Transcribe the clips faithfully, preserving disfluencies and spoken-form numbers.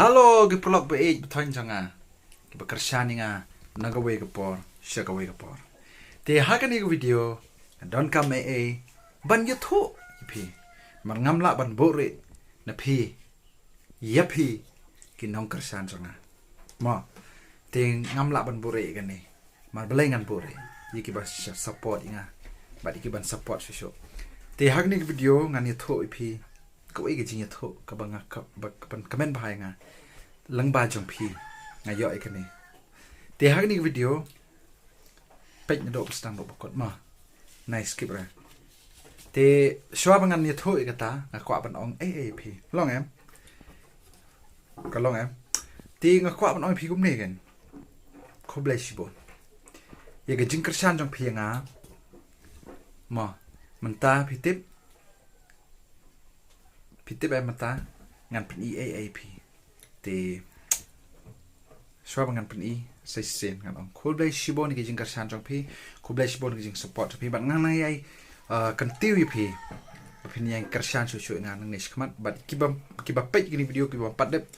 Hello ki paralok ba ïeit ba thoiñ jong nga, kiba kyrshan ïa nga na kawei ka por sha kawei ka por. Te ha kane ka video nga donkam ei ei ban ïathuh ïa phi. Namar ngam lah ban buhrieh na phi, ïa phi ki nongkyrshan jong nga. Mo, te ngam lah ban buhrieh ïa kane. Namar balei ngan buhrieh? Ïa kiba support ïa nga bad ïa kiban support shuh shuh. Te ha kane ka video ngan ïathuh ïa phi kawei ka jingïathuh kaba nga ka, ba, kaban kmen bha ïa nga. Lyngba jong phi nga ïoh ïa kane. Te ha kane ka video peit naduh ba sdang ruh ba kut mo. Nai skip re. Te shuwa ba ngan ïathuh ïa kata nga kwah ban ong ei ei ïa phi. Long em? Ka long em? Te nga kwah ban ong ïa phi kumne ken. Khublei shibun ïa ka jingkyrshan jong phi ïa nga. Mo, mynta phi tip, phi tip em mynta ngan pyni ei ei ïa phi. Te shuwa ba ngan pyni sa shisien ngan ong khublei shibun ïa ka jingkyrshan jong phi, khublei shibun ïa ka jingsupport jong phi bad ngan nang ïai, uh, kyntiew ïa phi ba phin ïai kyrshan shuh shuh ïa nga nangne shakhmat bad kiba, kiba peit kine video kiba pat dep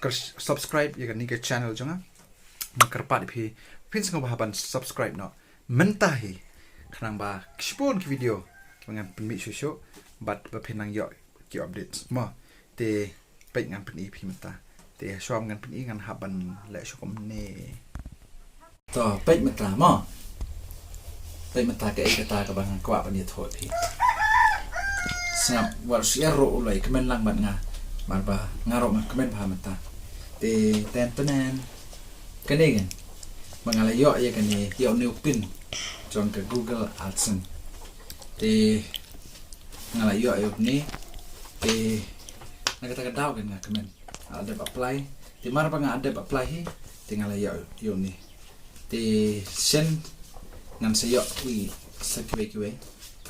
kyrs-, subscribe ïa kane ka channel jong nga. Nga kyrpad ïa phi, phin sngewbha ban subscribe noh mynta hi khnang ba shibun ki video kiba ngan pynmih shuh shuh bad ba phin nang ïoh ki updates mo. Te peit ngan pyni ïa phi mynta. Te shuwa ba ngan pyni ngan hap ban leh shuh kumne. To peit mynta mo. Peit mynta kaei kata kaba nga kwah ban ïathuh ïa phi. Sngap wat shu ïa ruh u la ïa kmen lang bad nga. Namar ba nga ruh nga kmen bha mynta. Te ten tenen. Kane kan ba nga la ïoh ïa kane, ïoh une u pin jong ka Google AdSense. Te nga la ïoh ïa une. Te na kata ka daw kan nga kmen nga la dep apply. Te mar ba nga la dep apply hi te nga la ïoh ïa une. Te shen ngan sa ïoh ïa sa kiwei kiwei.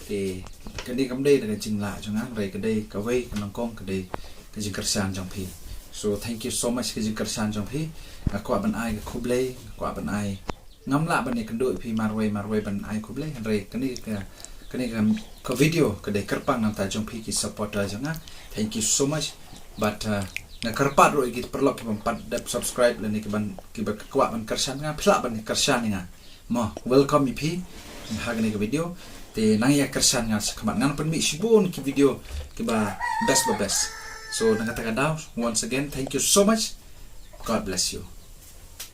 Te kane kam dei da ka jinglah jong nga, hynrei ka dei kawei ka nyngkong ka dei ka jingkyrshan jong phi. So thank you so much ka jingkyrshan jong phi. Nga kwah ban ai ka khublei, nga kwah ban ai, ngam lah ban ïakynduh ïa phi marwei marwei ban ai khublei, hynrei kane ka, kane ka, ka video ka dei kyrpang na bynta jong phi ki supporter jong nga. Thank you so much. But uh, nga kyrpad ruh ïa ki paralok kiba pat dep subscribe lane kiban, kiba kwah ban kyrshan nga, phi lah ban kyrshan ïa nga. Mo, welcome ïa phi ha kane ka video. Te nang ïa kyrshan nga shakhmat, ngan pynmih shibun ki video kiba best ba best. So na kata ka daw once again thank you so much. God bless you.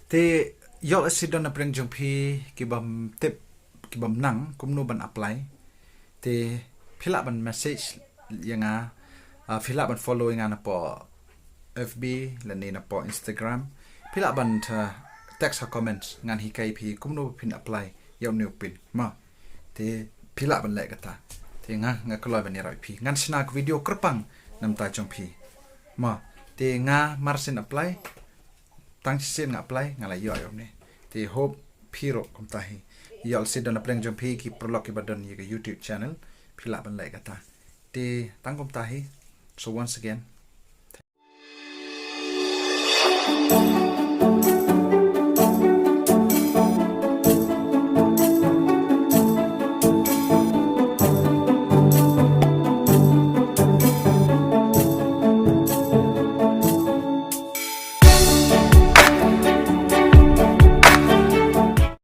Te ïoh lehse don na pdeng jong phi kibym tip, kibym nang kumno ban apply. Te phi lah ban message ïa nga, uh, phi lah ban follow ïa nga napoh F B lane napoh Instagram. Phi lah ban, uh, text ha comments, ngan hikai phi kumno phin apply ïa une u pin. Mo. Te phi lah ban leh kata. Te nga, nga kloi ban ïarap ïa phi. Ngan shna ka video kyrpang na bynta jong phi. Mo. Te nga mar sien apply, tang shisien nga apply nga la ïoh ïa une. Te hope phi ruh kumta hi. Ïoh lehse don na pdeng jong phi ki paralok kiba don ïa ka YouTube channel, phi lah ban leh kata. Te tang kumta hi. So once again,